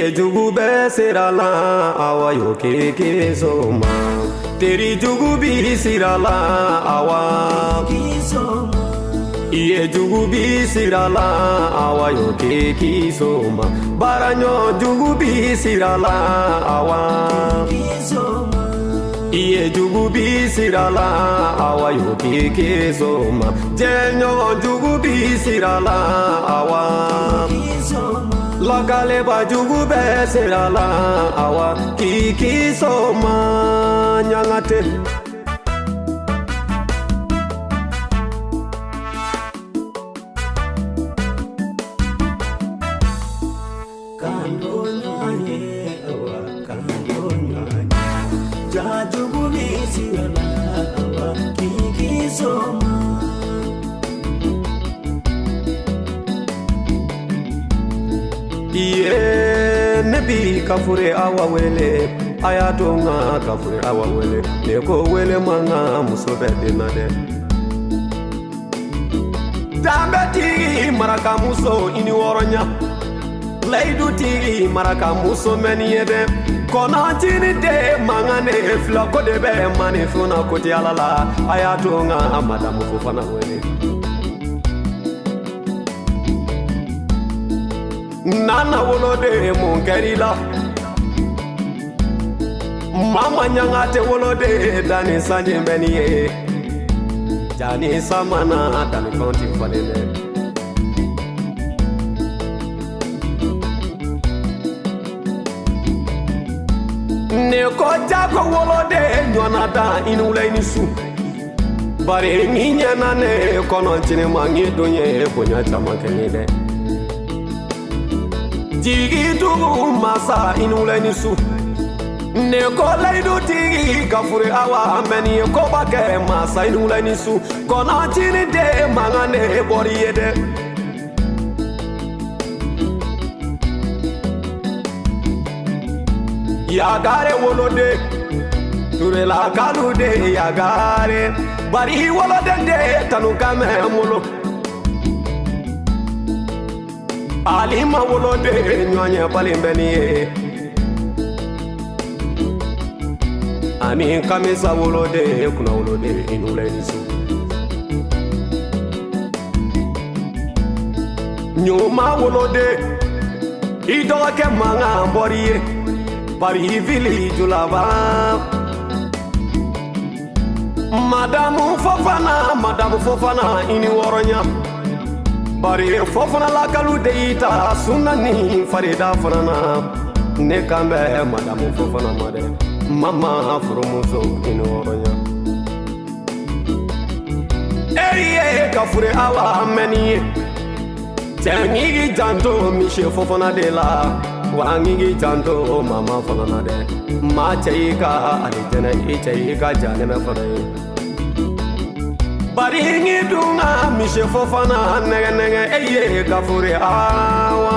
Iye jugu bɛ sira la awa yo keke soma. Teri jugu bi sira la awa. Iye jugu bi sira la awa yo keke soma. Baranyo jugu bi sira la awa. Iye jugu bi sira la awa yo keke soma. Jɛɲɔgɔn jugu bi sira la awa. Lakaleba jugu bɛ sira la awa kiki soma ɲangate. Iye ne bi kafure awa wele a y'a to n ka kafure awa wele ne ko wele ma n ka muso bɛ den na dɛ. Danbetigi marakamuso i ni wɔrɔnya layidutigi marakamuso mɛ nin ye dɛ. Kɔnɔtini den mankan ne fila ko de bɛ maninfin na ko tɛ Ala la a y'a to n ka madamu Fofana wele. Nana woloden mun kɛr'i la mama ɲanga tɛ woloden danni sanji bɛ nin ye jani samana dannifɛnw tɛ falen dɛ. Ne ko jako woloden ɲɔgɔnna dan i ni wula i ni su bari ni ɲɛna ne kɔnɔ cini ma n k'i dun ye bonya caman kɛ n ye dɛ. Jigi dugu masa i ni wula i ni su ne ko layidutigi kafure awa mɛ nin ye koba kɛ masa i ni wula i ni su kɔnɔtini den mankan ne bɔr'i ye dɛ. Yagare woloden Turelakalu de yagare bari woloden de tanu ka mɛn bolo. Alima woloden ɲɔgɔn ɲɛ balen bɛ nin ye ani kamisa woloden kunna woloden i ni wula i ni su. Ɲuman woloden i dɔgɔkɛ mankan bɔr'i ye bari fili julaba. Madamu Fofana madamu Fofana i ni wɔrɔnya bari Fofana lakalu de y'i ta sunna ni farida fana na ne kan bɛ madamu Fofana ma dɛ mama furumuso i ni wɔrɔnya. E ye kafure awa mɛ nin ye cɛ n k'i janto misi Fofana de la wa n k'i janto mama fana na dɛ maa cɛ y'i ka alijɛnɛ i cɛ y'i ka janɛmɛ fana ye. Bari n k'i dun ka misi Fofana nɛgɛ nɛgɛ e ye kafure awa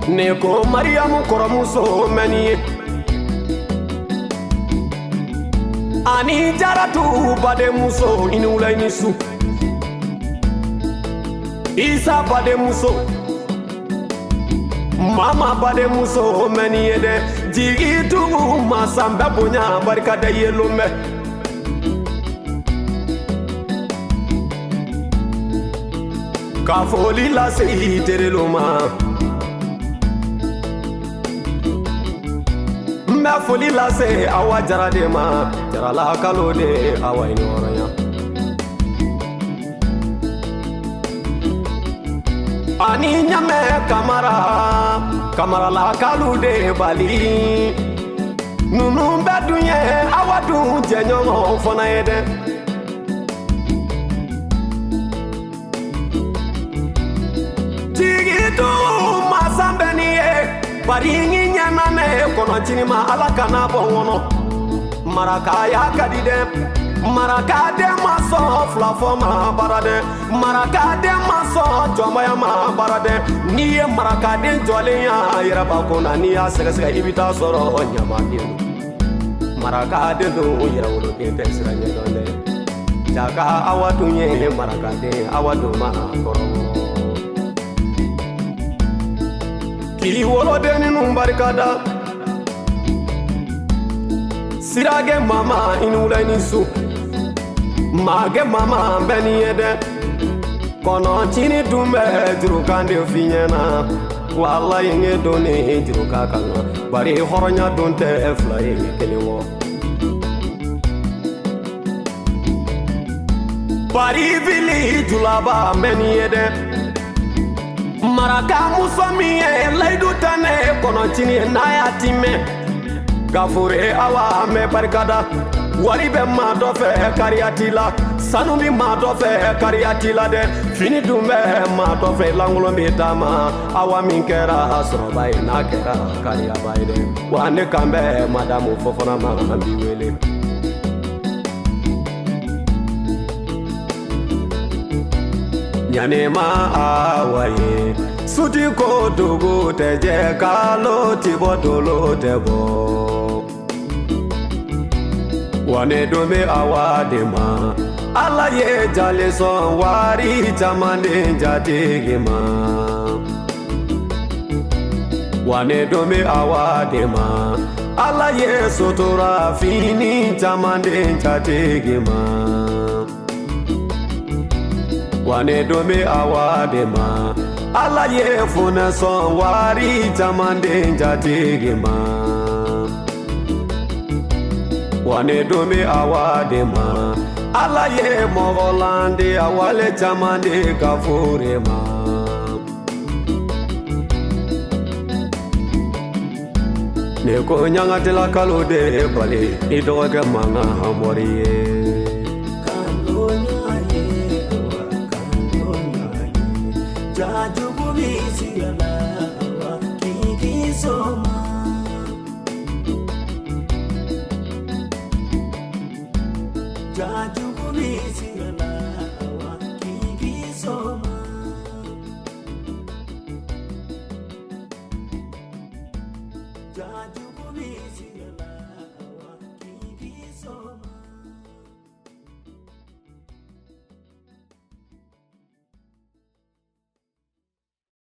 ne ko Mariyamu kɔrɔmuso mɛ nin ye ani Jaratu badenmuso i ni wula i ni su Isa badenmuso mama badenmuso mɛ nin ye dɛ jigi tugu masa n bɛ bonya barika da ye lon bɛ. Ka foli lase i terilu ma n bɛ foli lase Awa Jara de ma Jaralakalo de awa i ni hɔrɔnya. Ani ɲamɛ Kamara Kamaralakalu de bali ninnu bɛɛ dun ye awa dun jɛɲɔgɔn fana ye dɛ. Jigi dun masa bɛ nin ye bari n ɲɛna ne kɔnɔ cini ma Ala kana bɔ n kɔnɔ marakaya ka di dɛ. Marakaden ma sɔn fila fɔ ma baara dɛ marakaden ma sɔn jɔnmaya ma baara dɛ n'i ye marakaden jɔlen y'a yɛrɛbakun na n'i y'a sɛgɛsɛgɛ i bɛ taa sɔrɔ ɲamaden don marakaden don yɛrɛwoloden tɛ sira ɲɛdɔn dɛ jaka awa dun ye marakaden awa dun ma kɔrɔbɔ. B'i woloden ninnu barikada. Siragɛ mama i ni wula i ni su. Magɛ mama bɛ nin ye dɛ. Kɔnɔcini dun bɛ jurukan de f'i ɲɛna. Walayi n ye don ni juruka kan bari hɔrɔnya don tɛ fila ye kelen kɔ. Bari fili julaba bɛ nin ye dɛ. Maraka muso min ye layidu ta ne kɔnɔcini ye n'a y'a timɛ. Gafure awa mɛ barikada. Wari bɛ maa dɔ fɛ kariya t'i la. Sanu bɛ maa dɔ fɛ kariya t'i la dɛ. Fini dun bɛ maa dɔ fɛ lankolon bɛ d'a ma. Awa min kɛra sɔrɔba ye n'a kɛra kariyaba ye dɛ. Wa ne kan bɛ madamu Fofana ma an b'i wele. Ɲanima awa ye suti ko dugu tɛ jɛ kalo ti bɔ dolo tɛ bɔ. Wa ne don bɛ awa de ma. Ala ye jale sɔn wari caman den jatigi ma. Wa ne don bɛ awa de ma. Ala ye sotora fini caman den jatigi ma. Wa ne don bɛ awa de ma. Ala ye funɛ sɔn wari caman den jatigi ma. Wa ne don bɛ awa de ma. Ala ye mɔgɔlan di a wale caman de ka fure ma. Ne ko ɲangatila kalo de bali i dɔgɔkɛ mankan mɔri ye. Jajugu b'i